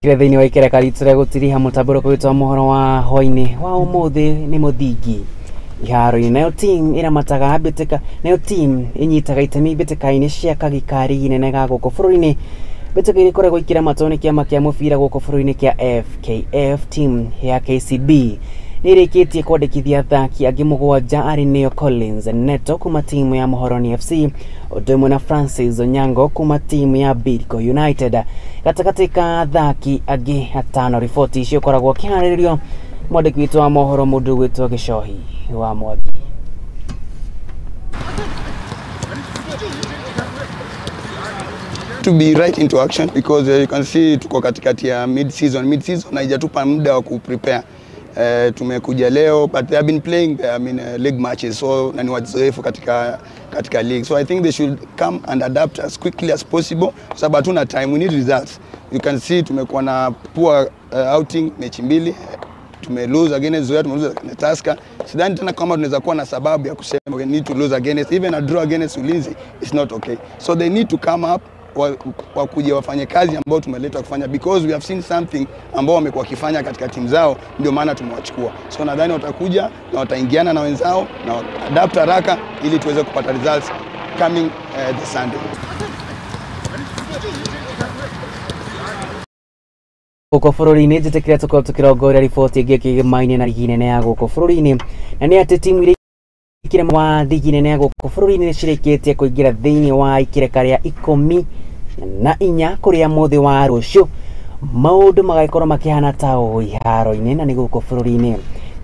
Thĩinĩ wa ikereka ritũ rĩa gũtiriha mũtambũrũko witũ wa mohoro wa hwaĩ-inĩ wa ũmũthĩ nĩ mũthingi iharo-inĩ. Nayo team ĩramataga mbĩtĩka, nayo team ĩnyitaga itemi mbĩtĩka-inĩ cia kagi ka rigi nene ga gũkũ bũrũri-inĩ. Mbĩtĩka iria ikoragwo ikĩramatwo nĩ kĩama kĩa mũbira gũkũ bũrũri-inĩ kĩa FKF, team ya KCB nĩ ĩrĩkĩtie kwandĩkithia athaki angĩ 7 arĩ nĩo Collins Neto kuma timu ya Muhoroni FC, ũndũ ũmwe na Francis Onyango kuma timu ya Bidco United. Gatagatĩ ka athaki angĩ 5, riboti icio ikoragwo kĩharĩrĩrio mwandĩki witũ wa mohoro mũndũ ũgwĩtwo Gĩcohi wa Mwangi. To be right into action because you can see tuko katikati ya mid-season. Mid-season haijatupa muda wa kuprepare. Tumekuja leo but they have been playing league matches, so na ni wazoefu katika league, so I think they should come and adapt as quickly as possible kwa sababu hatuna time, we need results. You can see tumekuwa na poor outing mechi 2, tume lose against Zoya, tume lose against Tusker. Sidhani tena kama tunaweza kuwa na sababu ya kusema we need to lose against, even a draw against Ulinzi is not okay. So they need to come up wakuje wafanye kazi ambao tumeletwa kufanya because we have seen something ambao wamekuwa wakifanya katika timu zao, ndio maana tumewachukua. So nadhani watakuja na wataingiana na wenzao na adapt haraka ili tuweze kupata results coming this Sunday. Gũkũ bũrũri-inĩ njĩtĩkĩra tũkorwo tũkĩrongoria riboti ĩngĩ kĩgemaine na rigi nene ya gũkũ bũrũri-inĩ, na nĩ atĩ timu iria ikĩrema wa rigi nene ya gũkũ bũrũri-inĩ nĩcirĩkĩtie kũingĩra thĩinĩ wa ikereka rĩa 14 kũrĩa mũthĩ wa rũciũ maũndũ magagĩkorwo makĩhana ta ũũ iharo-inĩ na nĩ gũkũ bũrũri-inĩ.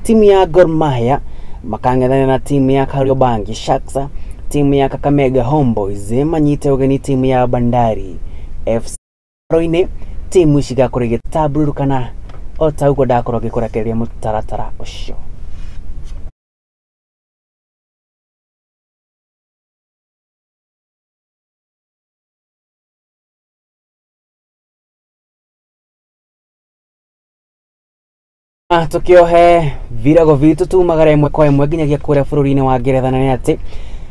Timu ya Gor Mahia makang'ethanĩra na timu ya Kariobangi Sharks, Timu ya Kakamega Homeboys manyite ũgeni timu ya Bandari FC. Roinĩ timu ici igakorwo igĩtambũrũkana o ta ũguo ndakorwo ngĩkũrekereria mũtaratara ũcio. Tukiohe virago vitu tumagara ĩmwe kwa ĩmwe nginyagia kũrĩa bũrũri-inĩ wa Ngeretha, na nĩ atĩ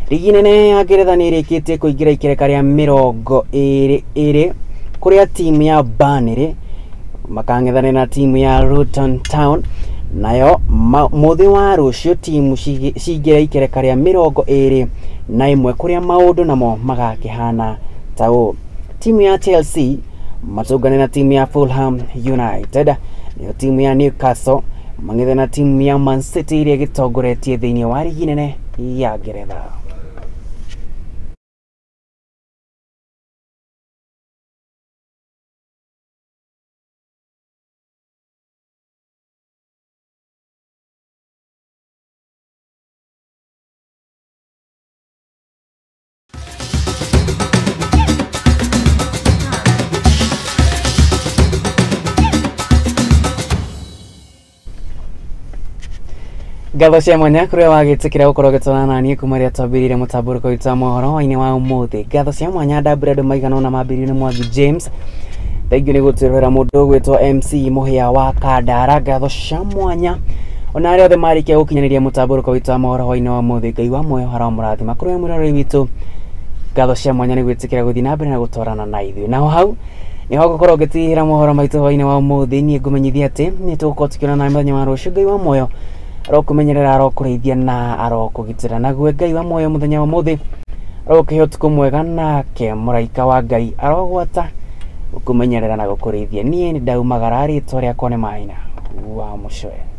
rigi nene ya Ngeretha nĩ ĩrĩkĩtie kũingĩra ikereka rĩa 22 kũrĩa timu ya Burnley makang'ethanĩra na timu ya Luton Town, nayo mũthĩ wa rũciũ timu cingĩre ikereka rĩa 21 kũrĩa maũndũ namo magakĩhana ta ũũ. Timu ya Chelsea matũngane na timu ya Fulham United, nayo timu ya Newcastle mang'ethe na timu ya Man City ĩrĩa ĩgĩtongoretie thĩinĩ wa rigi nene ya Ngeretha. Ngatho cia mwanya kũrĩa wagĩtĩkĩra gũkorwo ũgĩtwarana na niĩ kuma rĩrĩa twambĩrĩirie mũtambũrũko witũ wa mohoro hwaĩ-inĩ wa ũmũthĩ. Ngatho cia mwanya ndambũre andũ maigana ũna mambĩrĩirio nĩ Mwangi James, thengiũ nĩ gũtwĩrorera mũndũ ũgwĩtwo MC Mũhĩa wa Kandara. Ngatho cia mwanya ona arĩa othe marĩkia gũkinyanĩria mũtambũrũko witũ wa mohoro hwaĩ-inĩ wa ũmũthĩ. Ngai wa muoyo aromũrathima. Kũrĩ we mwĩroreri witũ, ngatho cia mwanya nĩ gwĩtĩkĩra gũthiĩ na mbere na gũtwarana na ithuĩ. Naho hau niho ngũkorwo ngĩtigĩra mohoro maitũ hwaĩ-inĩ wa ũmũthĩ. Niĩ ngũmenyithia atĩ nĩ tũgũkorwo tũkĩonana mũthenya wa rũciũ. Ngai wa muoyo arokumenyerera, arokũrĩithia na arokũgitĩra. Naguo Ngai wa muoyo mũthenya wa ũmũthĩ arokũhe ũtukũ mwega, nake mũraika wa Ngai arogwata gũkũmenyerera na gũkũrĩithia. Niĩ nĩ ndaumagara, rĩtwa rĩakwa nĩ Maina wa Mũcoe.